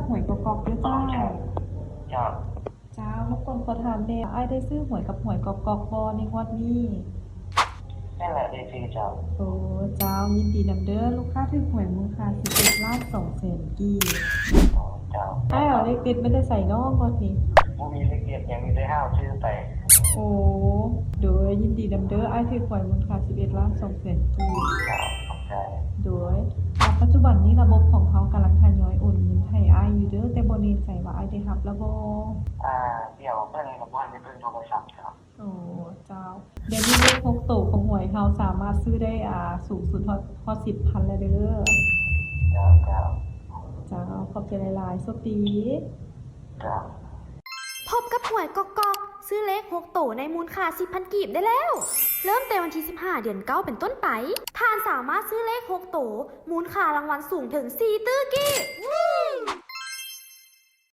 ຫວຍກອກໆເດີເຈົ້າ. ເຈົ້າ ເຈົ້າ ເຈົ້າ ລົບກວນຂໍຖາມແດ່ ອ້າຍໄດ້ຊື້ຫວຍກັບຫວຍກອກໆບໍ່ໃນງວດນີ້? ແມ່ນແຫຼະ ໄດ້ຊື້ເຈົ້າ. ໂອ້ ເຈົ້າ ຍິນດີນຳເດີ ລູກຄ້າຖືກຫວຍມູນຄ່າສິບເອັດລ້ານສອງແສນກີບ. ເຈົ້າ ອ້າຍເອົາເລກເດັດມາແຕ່ໃສນໍງວດນີ້? ບໍ່ມີເລກເດັດຫຍັງ ມີແຕ່ຫ້າວຊື້ໄປ. ໂອ້ ໂດຍ ຍິນດີນຳເດີ ອ້າຍຖືກຫວຍມູນຄ່າສິບເອັດລ້ານສອງແສນກີບ. ເຈົ້າ ຂອບໃຈ. ໂດຍ ປັດຈຸບັນນີ້ລະບົບຂອງເຮົາກຳລັງທະຍອຍໂອນເງິນໃຫ້ອ້າຍຢູ່ເດີ ແຕ່ບໍ່ແນ່ໃຈວ່າອ້າຍໄດ້ຮັບລະບໍ່? ອາ ດຽວເບິ່ງ ຍັງບໍ່ທັນໄດ້ເບິ່ງໂທລະສັບເຈົ້າ. ໂອ້ ເຈົ້າ ດຽວນີ້ເລກຫົກໂຕຂອງຫວຍເຮົາສາມາດຊື້ໄດ້ ອາ ສູງສຸດຮອດ ຮອດສິບພັນແລ້ວເດີ. ເຈົ້າ ເຈົ້າ ເຈົ້າ ຂອບໃຈຫຼາຍໆ ໂຊກດີ. ເຈົ້າ ພົບກັບຫວຍກອກໆ ຊື້ເລກຫົກໂຕໃນມູນຄ່າສິບພັນກີບໄດ້ແລ້ວ. ເລີ່ມແຕ່ວັນທີສິບຫ້າ ເດືອນເກົ້າ ເປັນຕົ້ນໄປ, ທ່ານສາມາດຊື້ເລກຫົກໂຕ ມູນຄ່າລາງວັນສູງເຖິງສີ່ຕື້ກີບ.